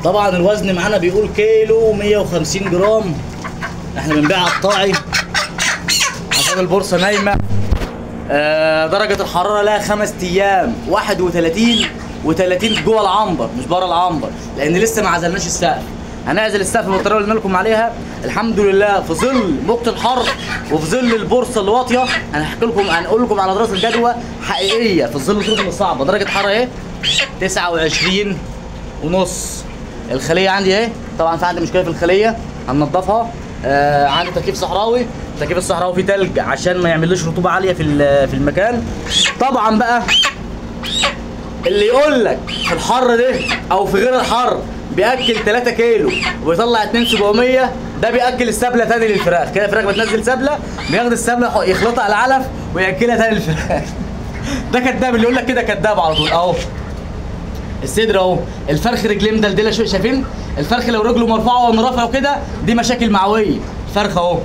طبعا الوزن معانا بيقول كيلو 150 جرام. احنا بنبيع قطاعي عشان البورصة نايمة. درجه الحرارة لها 5 ايام 31 و30 جوه العنبر مش بره العنبر، لان لسه ما عزلناش السقف. هنعزل السقف بالطريقة اللي قلنا لكم عليها. الحمد لله في ظل موجة الحر وفي ظل البورصة الواطيه، هنحكي لكم هنقول لكم على دراسة جدوى حقيقية في ظل الظروف الصعبة. درجه حرارة ايه؟ 29 ونص. الخلية عندي ايه؟ طبعا في عندي مشكلة في الخلية هننضفها. عندي تكييف صحراوي، التكييف الصحراوي فيه تلج عشان ما يعملوش رطوبة عالية في المكان. طبعا بقى اللي يقول لك في الحر ده او في غير الحر بياكل 3 كيلو وبيطلع 2700، ده بياكل السبله تاني للفراخ. كده الفراخ بتنزل سبله، بياخد السبله يخلطها على العلف وياكلها تاني للفراخ. ده كداب اللي يقول لك كده، كداب على طول. اهو الصدر اهو، الفرخ رجليه مدلدله شوية، شايفين؟ الفرخ لو رجله مرفوعة وانا رافعه كده دي مشاكل معويه. الفرخ اهو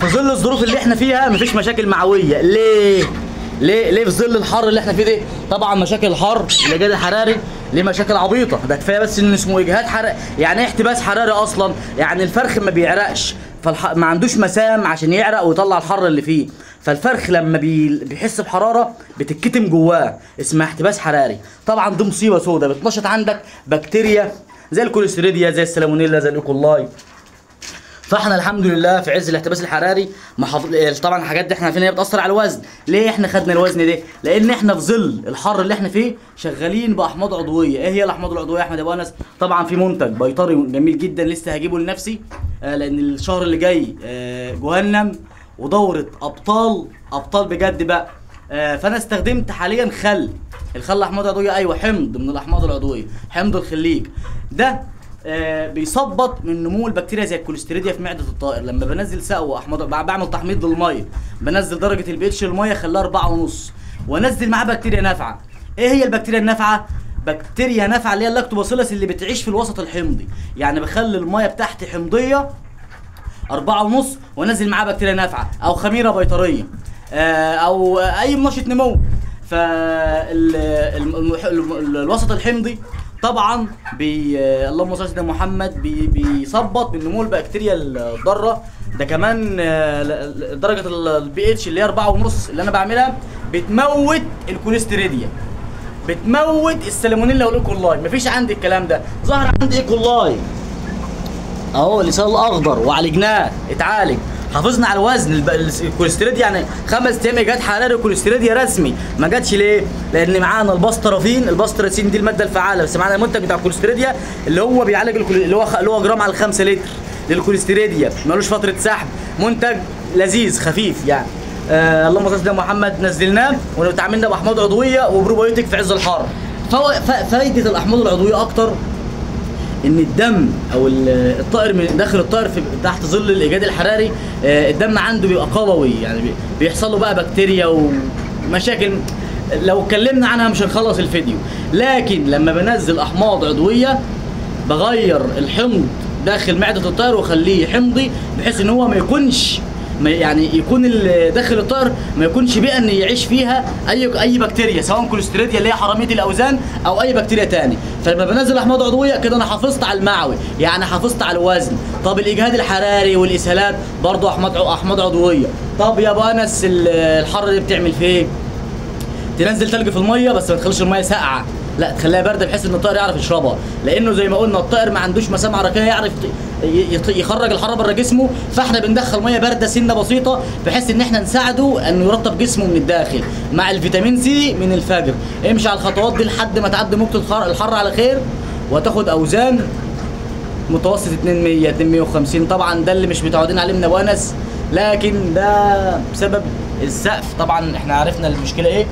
في ظل الظروف اللي احنا فيها مفيش مشاكل معويه. ليه؟ ليه ليه في ظل الحر اللي احنا فيه ده؟ طبعا مشاكل الحر، الاجهاد الحراري ليه مشاكل عبيطه. ده كفاية بس ان اسمه اجهاد حراري، يعني ايه احتباس حراري اصلا؟ يعني الفرخ ما بيعرقش، ما عندوش مسام عشان يعرق ويطلع الحر اللي فيه. فالفرخ لما بيحس بحرارة بتتكتم جواه، اسمها احتباس حراري. طبعا دي مصيبة سوداء، بتنشط عندك بكتيريا زي ال Clostridia، زي السالمونيلا، زي ال E. coli. فاحنا الحمد لله في عز الاحتباس الحراري طبعا الحاجات دي احنا عارفين ان هي بتاثر على الوزن. ليه احنا خدنا الوزن ده؟ لان احنا في ظل الحر اللي احنا فيه شغالين باحماض عضوية. ايه هي الاحماض العضوية يا احمد ابو انس؟ طبعا في منتج بيطري جميل جدا لسه هجيبه لنفسي، لان الشهر اللي جاي جهنم ودوره ابطال، ابطال بجد بقى. فانا استخدمت حاليا خل، الخل احماض عضوية، ايوه حمض من الاحماض العضوية، حمض الخليج ده بيثبط من نمو البكتيريا زي ال Clostridia في معده الطائر. لما بنزل سقوه احماض، بعمل تحميض للمية، بنزل درجه البي اتش للمية خليها 4.5، وانزل معاه بكتيريا نافعة. ايه هي البكتيريا النافعة؟ بكتيريا نافعة اللي هي ال Lactobacillus اللي بتعيش في الوسط الحمضي. يعني بخلي المية بتاعتي حمضيه 4.5 وانزل معاه بكتيريا نافعة او خميره بيطريه او اي منشط نمو. فالوسط الحمضي طبعا اللهم صل على سيدنا محمد بيثبط من نمو البكتيريا الضارة. ده كمان درجه البي اتش اللي هي 4.5 اللي انا بعملها بتموت ال Clostridia، بتموت السالمونيلا وال E. coli. مفيش عندي الكلام ده. ظهر عندي E. coli اهو، الاسهال الاخضر، وعالجناه، اتعالج، حافظنا على الوزن. ال Clostridia يعني 5 ايام اجهاد حراري Clostridia رسمي ما جاتش. ليه؟ لان معانا الباسترافين، ال Bacitracin دي المادة الفعالة، بس معانا المنتج بتاع ال Clostridia اللي هو بيعالج اللي هو جرام على 5 لتر لل Clostridia، مالوش فترة سحب، منتج لذيذ خفيف يعني. اللهم صل على محمد. نزلناه وتعاملنا باحماض عضوية وبروبايوتيك في عز الحر. فايده الاحماض العضوية اكتر ان الدم او الطائر من داخل الطائر في تحت ظل الاجهاد الحراري، الدم عنده بيبقى قلوي، يعني بيحصل له بقى بكتيريا ومشاكل لو اتكلمنا عنها مش هنخلص الفيديو. لكن لما بنزل احماض عضوية بغير الحمض داخل معده الطائر واخليه حمضي، بحيث ان هو ما يكونش يعني يكون داخل الطائر ما يكونش بيئة ان يعيش فيها اي بكتيريا، سواء Clostridia اللي هي حرامية الاوزان او اي بكتيريا تاني. فلما بنزل احماض عضوية كده انا حافظت على المعوي، يعني حافظت على الوزن. طب الاجهاد الحراري والاسهالات برضه احماض عضوية. طب يا ابو انس الحر دي بتعمل فيه ايه؟ تنزل تلج في المية، بس ما تخليش المية ساقعه، لا تخليها باردة بحيث ان الطائر يعرف يشربها، لانه زي ما قلنا الطائر ما عندوش مسام عرقيه يعرف يخرج الحرارة بره جسمه. فاحنا بندخل مية باردة سنة بسيطة بحيث ان احنا نساعده انه يرطب جسمه من الداخل مع الفيتامين سي من الفجر. امشي على الخطوات دي لحد ما تعدي موجه الحر على خير، وتاخد اوزان متوسط 200 250. طبعا ده اللي مش متعودين عليه من ابو انس، لكن ده بسبب السقف. طبعا احنا عرفنا المشكلة ايه.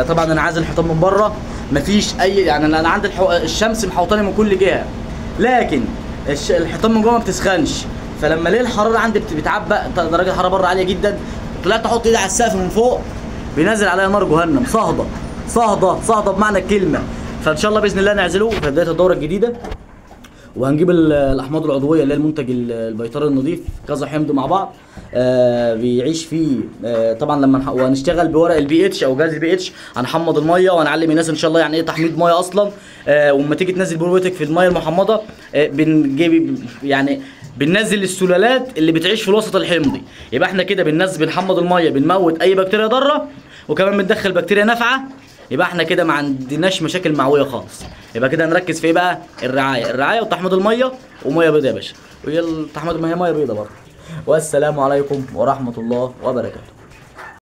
طبعا انا عازل الحيطان من بره، مفيش اي يعني انا عندي الشمس محوطاني من كل جهة، لكن الحيطان من جوه ما بتسخنش. فلما ليه الحرارة عندي بتعبق، درجه الحرارة بره عالية جدا، طلعت احط ايدي على السقف من فوق بينزل عليا نار جهنم، صهده صهده صهده بمعنى الكلمة. فان شاء الله باذن الله نعزله في بداية الدورة الجديدة، وهنجيب الاحماض العضوية اللي هي المنتج البيطري النظيف، كذا حمض مع بعض بيعيش فيه. طبعا لما وهنشتغل بورق البي اتش او جهاز البي اتش، هنحمض المية وهنعلم الناس ان شاء الله يعني ايه تحميض مية اصلا. وما تيجي تنزل بروبيوتيك في المية المحمضه، بنجيب يعني بننزل السلالات اللي بتعيش في الوسط الحمضي. يبقى احنا كده بننزل بنحمض المية، بنموت اي بكتيريا ضارة، وكمان بندخل بكتيريا نافعة. يبقى احنا كده ما عندناش مشاكل معويه خالص. يبقى كده هنركز في ايه بقى؟ الرعاية، الرعاية وتحميض المية، ومية بيضاء يا باشا، وهي تحميض المية مية بيضاء برضه. والسلام عليكم ورحمة الله وبركاته.